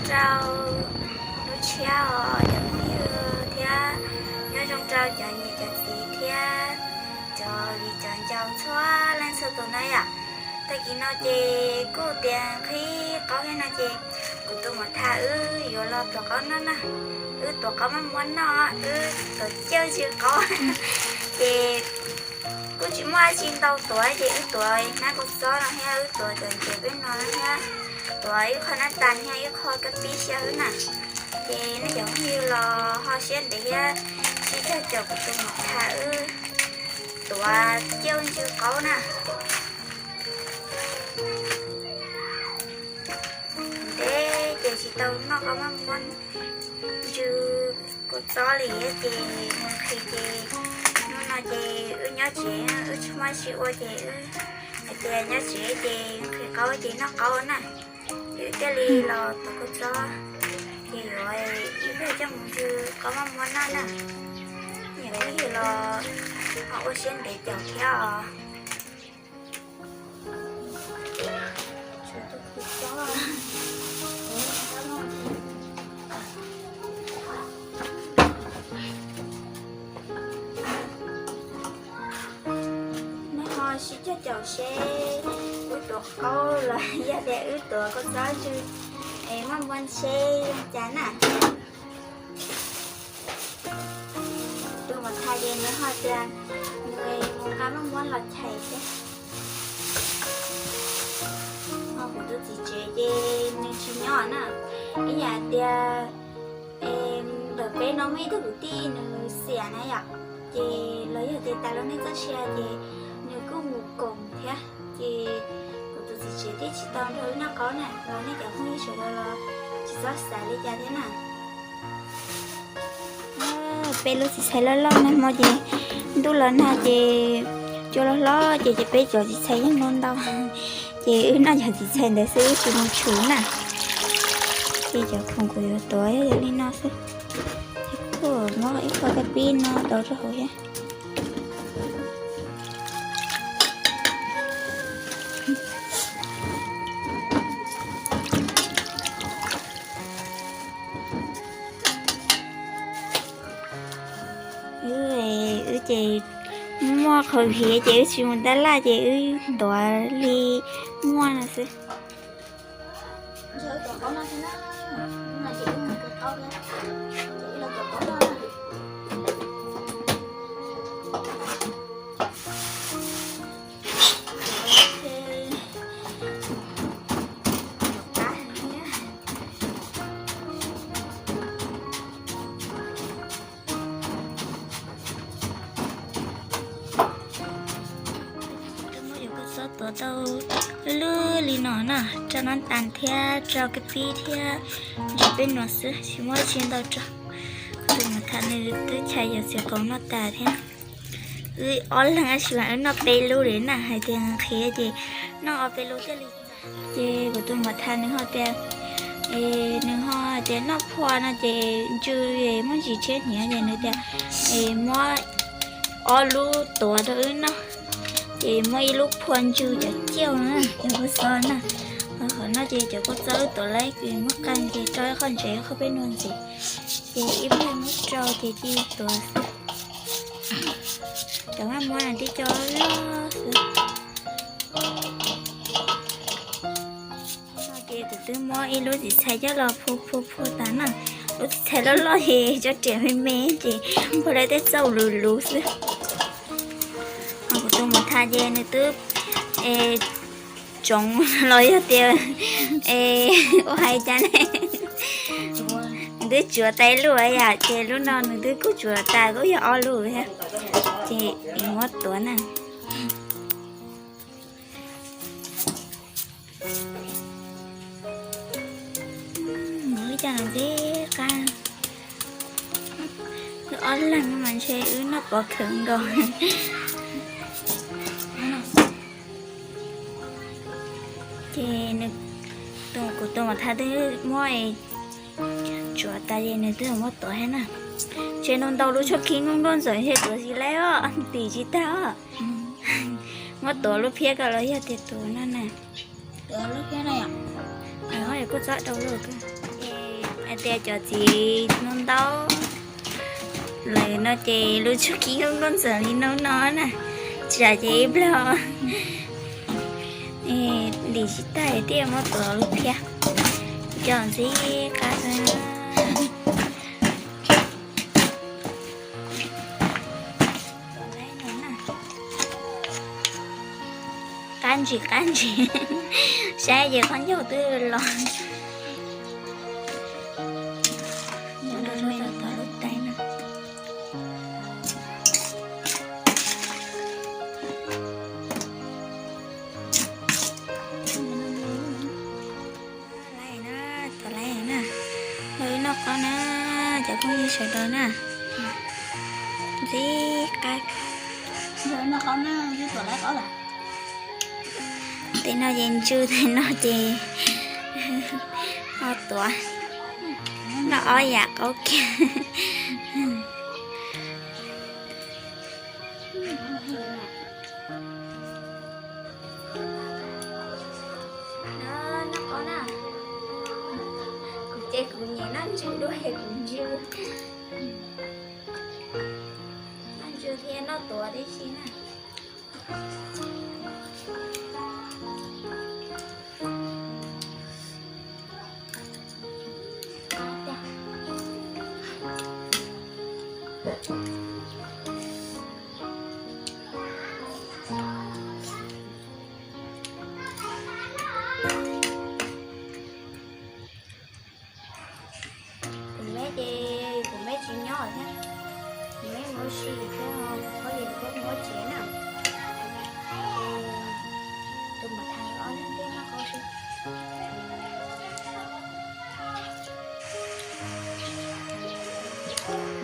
rau lub tshiab os cov phooj ywg thiab nyob zoo rau cov niam cov txiv thiab cov viv cov ncaus txhua leej txhua tus na yom. Tag kis no ces kuj tias nqhis qaub thiab no ces kuv tus muam Thaj wb yuav los tuav qaub noj na. Wb tuav qaub maj muab noj, wb tuav ciaj ntsw qaub. Ces kuj tsis muaj dab tsi ntau tuav ces wb tuav hnab kua txob no thiab wb tuav cov ntses peb no thiab, tuav ib qho nab tas thiab ib qho kab pib xyaw wb na. Ces nej cov phooj ywg los ho siab ntev thiab sib cog caum kuv tus muam Thaj wb tuav ciaj ntsw qaub na. Ntev ces tsis tau noj qaub maj muab ntsw kua txob li ces nqhis ces hnub no ces wb nyob tsev wb tsis muaj dab tsi ua ces wb hais tias nyob tsev ces nqhis qaub ces noj qaub na. Ces wb thiaj li los tuav kua txob ces yuav ib pliag coj mus ntsw qaub maj muab noj na. Niam phooj ywg los ho ua siab ntev caum thiab os. Nej ho sib cog caum seb wb tuav qaub los yog tias wb tuav kua txob ntsw es maj muab ntshe zoo cas na. Tus muam Thaj ces nws ho tias nws mus nqa maj muab los chais thiab. Ho kuv tus txiv tsev ces nws tsis nyob na. Ib yam tias ntawm peb no muaj ib tug kwv tij nws xiam na yom, ces los yog tias tas lub neej txoj sia ces nws kuj mus koom thiab. Ces kuv tus txiv tsev thiaj tsis tau nrog wb noj qaub na, los nej cov phooj ywg sawv daws los tsis txhob xav li cas thiab na. Peb lub txiv txhais loj loj nag hmo ces ntuj los nag ces cua los hlob ces, ces peb cov txiv txhais yeej ntau ntau, ces wb noj cov txiv txhais ntawd xwb wb tsis mus tshwm na. Ces cov khoom kuv yuav tuav yog li no xwb. Ces kuj muab ib qho kab pib no tau rau hauv thiab. Wb ces muaj qhov viv ces wb tsis mus tab laj ces wb tuav li muaj no xwb. Twb muab yus kua txob tuav tau lwj lwj li no na, rau nab tas thiab rau kab pib thiab ntsis peb nuam xwb, tsis muaj tsi ntau rau. Kuv tus muam Thaj nws twb chais yog txiv qaub noj tas thiab. Wb ob leeg tab sis mas wb noj peb lub li na, hais tias nqhis ces noj ob peb lub thiaj li. Ces kuv tus muam Thaj nws ho tias nws ho hais tias noj phua no ces ntsw muaj ntsis tshiab hniav ces nws tias muab ob lub tuav rau wb noj, ces muab ib lub phua ntsw cov ciaj na, cov kua txob na. Qhov no ces cov kua txob wb tuav lawm ces muab qee ces rau ib qho ntsev ib qho peb nuam ntxiv, ces ib pliag muab rau ces cia li tuav xwb. Cov maj muab no tib co loj xwb. Ces kuv twb muab ib lub txiv txhais coj los phua phua phua tas na. Lub txiv txhais loj loj ces cov riam me me ces phua lawv tej txauj luv luv xwb. Kuv tus muam Thaj ces nws twb tsoov los yog tias ua hais cas ne, nws twb tsuav tas ib lub yom, ces lub no nws twb kuj tsuav tas kuj yog ob lub thiab. Ces muab tuav na. Wb coj los ntev qab, wb ob leeg mas ntshe wb noj pov khawv nkaus. Ces nws, kuv tus muam Thaj twb muab tsuav tas ces nws twb muab tuav thiab na. Ntshe ntau ntau lub tshoob khib nkuaj nkuaj ntxawm ntshe tuav tsis laib os, tim tsis tag os. Muab tuav lub phiab ko los yog tias tuav no na. Kuj txob rau lawm. Hais tias cov txiv ntau ntau lawm no ces lub tshoob kib nkauj ntxawm li no no na, tsis tsam ces ib pliag ntim tsis tag thiaj muab tuav lub thiab. Cov ntxim qab. Qab ntsis qab ntsis, saib ces qhov ncauj twb los. Lub tais no. Lawv noj qab na, cov phooj ywg sawv daws na, ntxim qab. Tej no ces ntsw, tej no ces ho tuav, noj ob yam qaub kiag. Noj qab na, kuv ces kuv nyiam noj ntsw dua es kuv ntsw, noj ntsw thiab noj tuav tib si na. Kuv me ces kuv me tsis nyob thiab, kuv me mus ua si thiab, kuv phob yws kuv mus ua tsev na. Tus mam thas ob leeg tej noj qab si.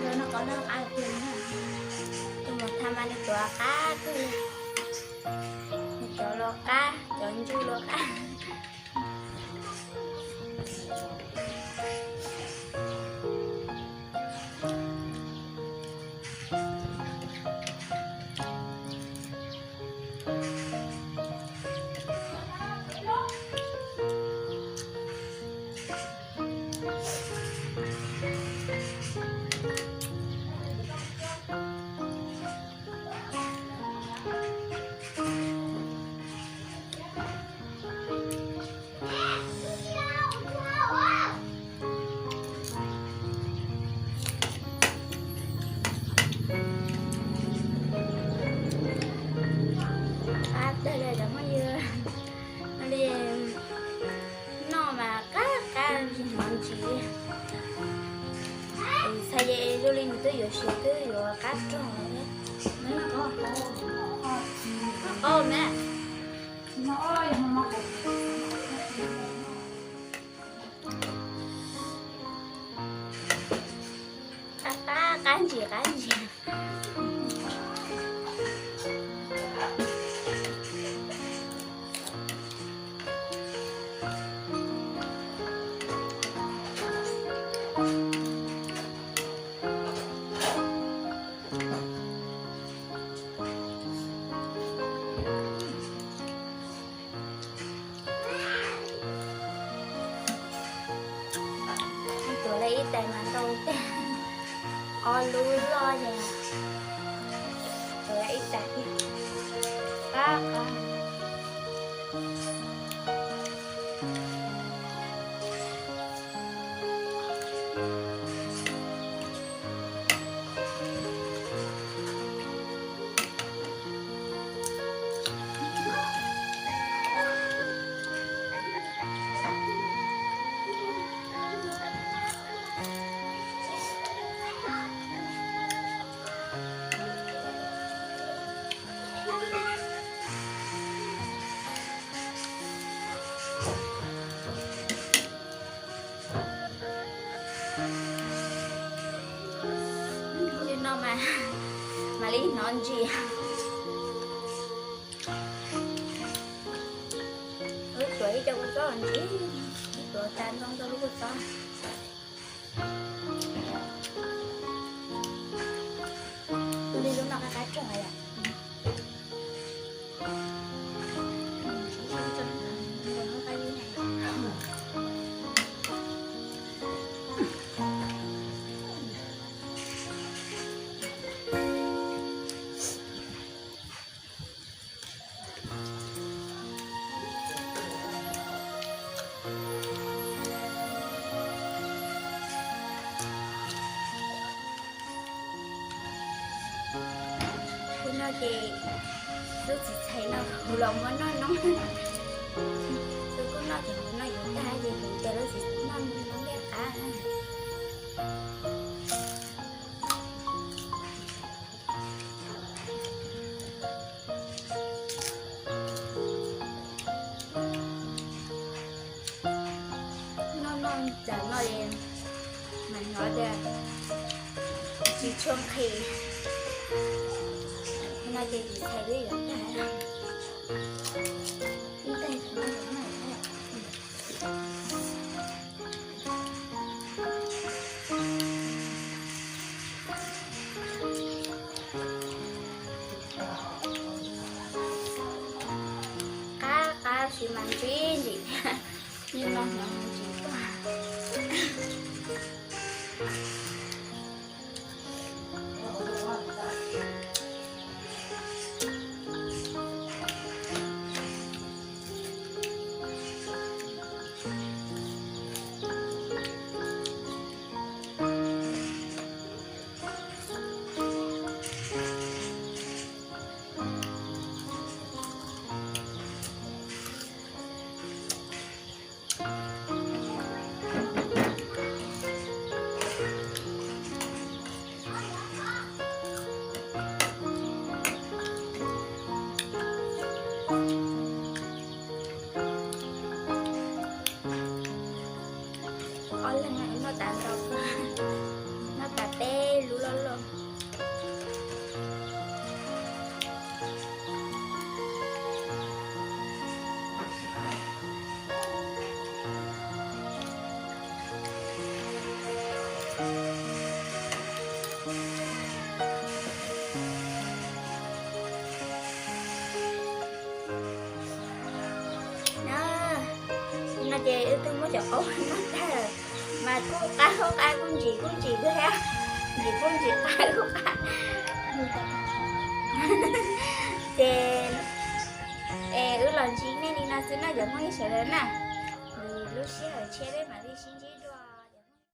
Noj qab no qab tiag na. Tus mam thas mas nws tuav qab kawg li, nws cov los qab, cov ntsw los qab. Qab tag li cov phooj ywg, li noj mas qab qab ntsis hnov ntsis li. Txhais ces zoo li nws twb yuav siav twb yuav qab rog li. Qab me. Qab qab qab ntsis qab ntsis. Tuav lawm ib tais mas ntau tiag, ob lub loj ces tuav lawm ib tais tiag. Qab qab. Li no mas, mam li hnov ntsis. Wb tuav ib co kua txob ntsis, tuav tas ntoo rau lub kua txob. Li lub no qab qab rog yom. Ces lub txiv txhais no kuv los muab noj noob. Kuv kuj noj ces kuv noj yuav tag ces kuv tias lub txiv noj noob thiaj qab. Noj noj tsam no es mas hnov tias tsis tshua nqhis. No ces txiv txhais twb yuav tag. Qab qab sis mas ntsim ntsim thiab, yeej no hnov ntsim tuaj. Ob leeg noj tas ntau, noj tas peb lub loj loj. No ces wb twb muab cov qaub noj tag, mas kuj qab hauv qab kuj ntsim kuj ntsim thiab, ntsim kuj ntsim qab kuj qab. Ces es wb los ntsib nej li no xwb na cov phooj ywg sawv daws na. Lwm lub sij hawm tshiab peb mam li sib ntsib dua.